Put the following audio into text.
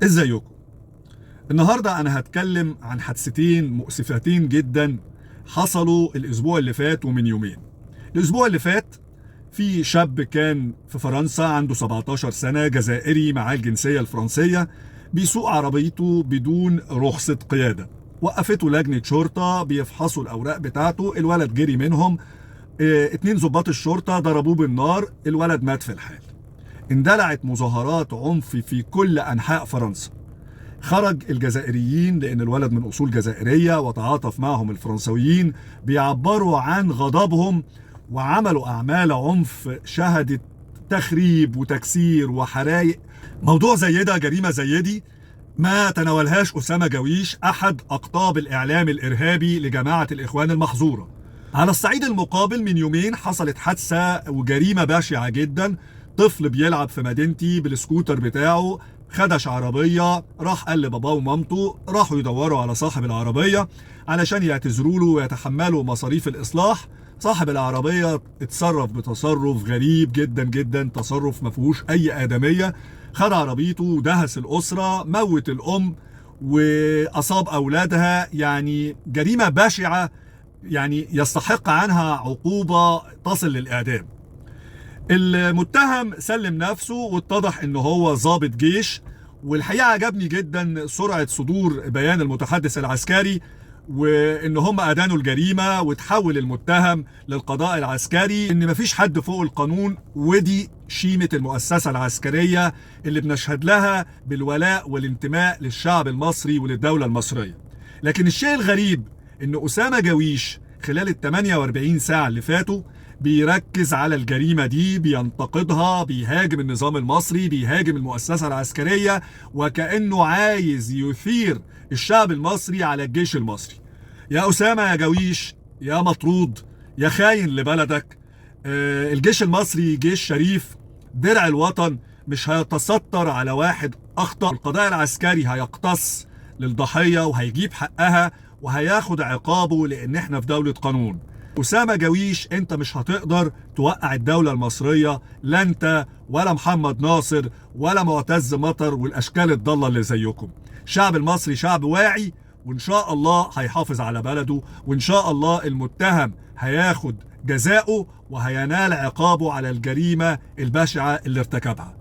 ازيكم؟ النهارده انا هتكلم عن حادثتين مؤسفتين جدا حصلوا الاسبوع اللي فات ومن يومين. الاسبوع اللي فات في شاب كان في فرنسا عنده 17 سنة، جزائري معاه الجنسية الفرنسية، بيسوق عربيته بدون رخصة قيادة. وقفته لجنة شرطة بيفحصوا الأوراق بتاعته، الولد جري منهم، 2 ضباط الشرطة ضربوه بالنار، الولد مات في الحال. اندلعت مظاهرات عنف في كل أنحاء فرنسا. خرج الجزائريين لأن الولد من أصول جزائرية وتعاطف معهم الفرنسويين، بيعبروا عن غضبهم وعملوا أعمال عنف شهدت تخريب وتكسير وحرايق. موضوع زي ده، جريمة زي دي، ما تناولهاش أسامة جاويش أحد أقطاب الإعلام الإرهابي لجماعة الإخوان المحظورة. على الصعيد المقابل من يومين حصلت حادثة وجريمة بشعة جدا. طفل بيلعب في مدينتي بالسكوتر بتاعه، خدش عربية، راح قال لباباه ومامته، راحوا يدوروا على صاحب العربية علشان يعتذروا له ويتحملوا مصاريف الإصلاح. صاحب العربية اتصرف بتصرف غريب جدا جدا، تصرف ما فيهوش أي آدمية. خد عربيته ودهس الأسرة، موت الأم وأصاب أولادها. يعني جريمة بشعة، يعني يستحق عنها عقوبة تصل للإعدام. المتهم سلم نفسه واتضح ان هو ضابط جيش. والحقيقة عجبني جدا سرعة صدور بيان المتحدث العسكري وان هم ادانوا الجريمة وتحول المتهم للقضاء العسكري، ان مفيش حد فوق القانون، ودي شيمة المؤسسة العسكرية اللي بنشهد لها بالولاء والانتماء للشعب المصري وللدولة المصرية. لكن الشيء الغريب ان أسامة جاويش خلال ال 48 ساعة اللي فاتوا بيركز على الجريمة دي، بينتقدها، بيهاجم النظام المصري، بيهاجم المؤسسة العسكرية، وكأنه عايز يثير الشعب المصري على الجيش المصري. يا أسامة يا جاويش، يا مطرود، يا خاين لبلدك، الجيش المصري جيش شريف، درع الوطن، مش هيتستر على واحد أخطأ. القضاء العسكري هيقتص للضحية وهيجيب حقها وهياخد عقابه، لأن احنا في دولة قانون. أسامة جاويش أنت مش هتقدر توقع الدولة المصرية، لا أنت ولا محمد ناصر ولا معتز مطر والأشكال الضالة اللي زيكم. الشعب المصري شعب واعي، وإن شاء الله هيحافظ على بلده، وإن شاء الله المتهم هياخد جزاؤه وهينال عقابه على الجريمة البشعة اللي ارتكبها.